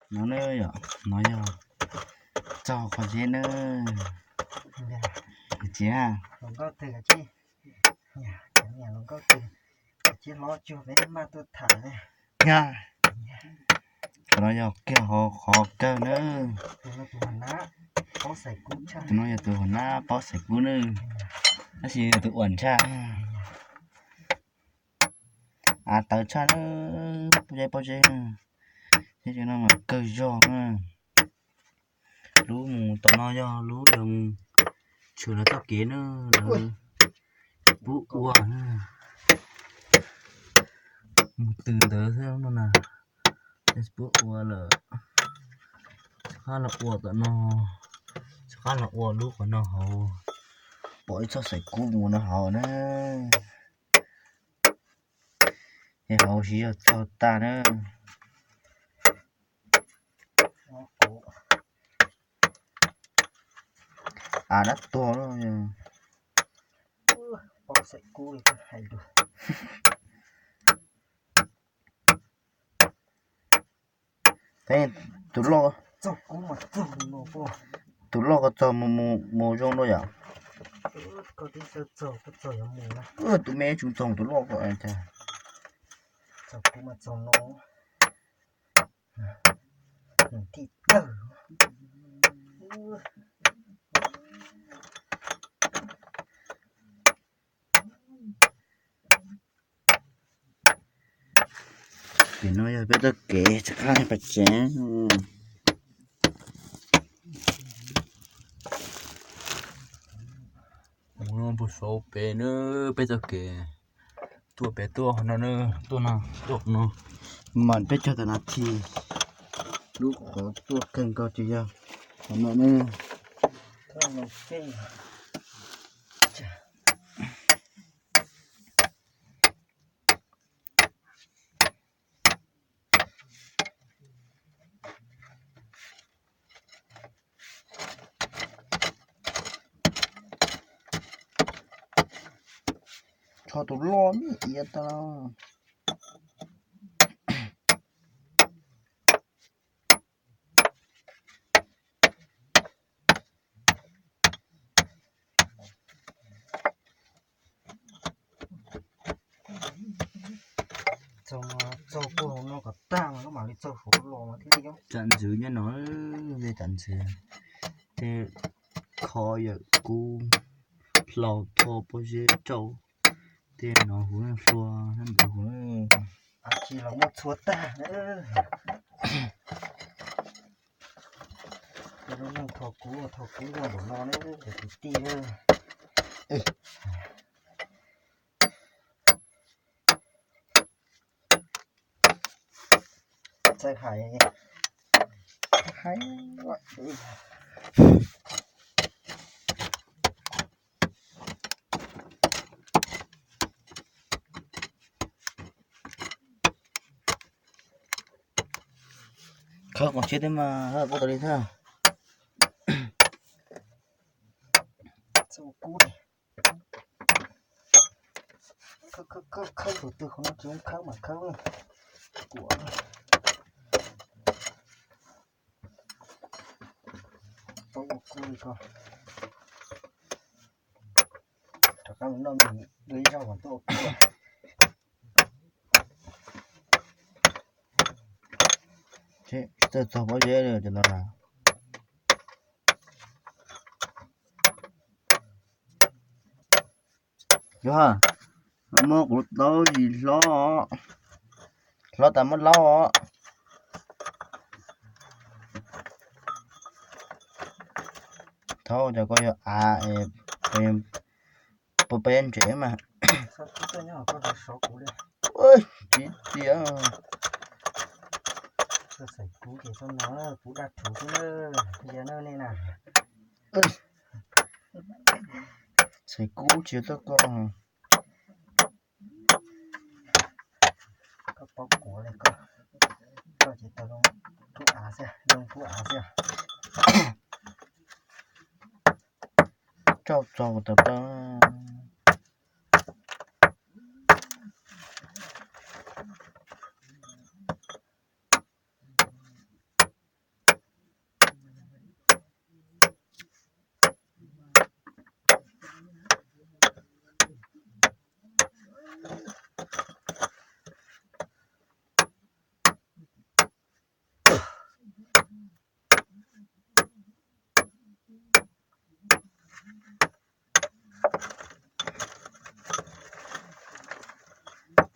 No na yom, no yog txog qhov zeb na. Tsis, qhov no yog kiag qhov kawg na. Tus no yog tus hauv nab paub xaiv kub na, tab sis yog tus uas ntshaj, av tawv tshaj na, pob zeb pob zeb na. Thiab cov no mas kawg zog na. Lub mus tom no yog lub lawv mus tshwm lawv txoj kev na, lawv pub ua na. Mus tws ntawd xwb no na. Pub ua lawm, rov qab los ua tom no, rov qab los ua lub qhov no hauv, pom ib txoj xaiv kub mus no hauv na. Es hauv siv zog txog tag na. Av dab tuag lawm. Tus loj, tus loj ko txog mus zoo dua yom. Tus me tsis txog tus loj ko. Pem no yog peb txoj kev tsis qab pas tsev. Mus no puag saud pem na, peb txoj kev tuaj pem tuaj no, tuaj no, tuaj no, mas peb caug tawm nas this, lub qhov tuaj kawg nkaus ces yog qhov no na. Tsho tus loj me iav tag. Txaus puag hauv no kom tag mas koj mam li txaug saud los mas thiaj li. Tsam ntxwv nyob no, tsam ntxwv, tej kho yawm kub, hlau phom pob zeb rau, tej no huv hlua, ntawd huv. Tsis los muaj txhua tag na. Lub neej thov kub, thov kub yog npaum no na cov kwv tij. Txawj hais. Khawb qos tshiab thiab mas, kuj tas li thiab. Khawb, khawb, khawb tus twg qhov no tsis zoo khawb mas khawb. Kuam. Tau ua kub li ko. Rov qab mus noj mis dua ib zaug mas tuaj ua kub. Tsis txawj txog pob zeb li cov no na. Yog, muab kuv taub yim hlob, hlob tas muab laub os. Thaub cov ko yog av, peb ntsev mas. Tsis tias. Xav kuv ces txoj no kuv daj rhuv xwb na, yog nej na. Txhais kub tsis txoj ko. Koj paub kuv li koj, koj ces tau zoo kub av xwb, zoo kub av xwb. Coj txog tau tau.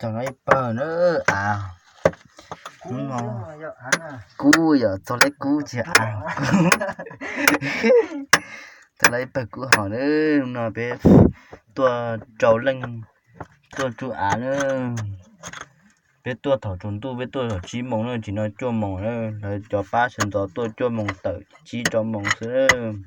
Txog no ib pawg na, av. Kub yom, txog lawm kub tsis av. Txog lawm ib pawg kub hom na. Hnub no peb tuaj rau leej tuaj tsuj av na. Peb tuaj thaum tsaus ntuj, peb tuaj thaum tsib moos na, tsis no cuaj moos na. Lawv cov pab sawv ntxov tuaj cuaj moos tawm tsib rau moos xwb.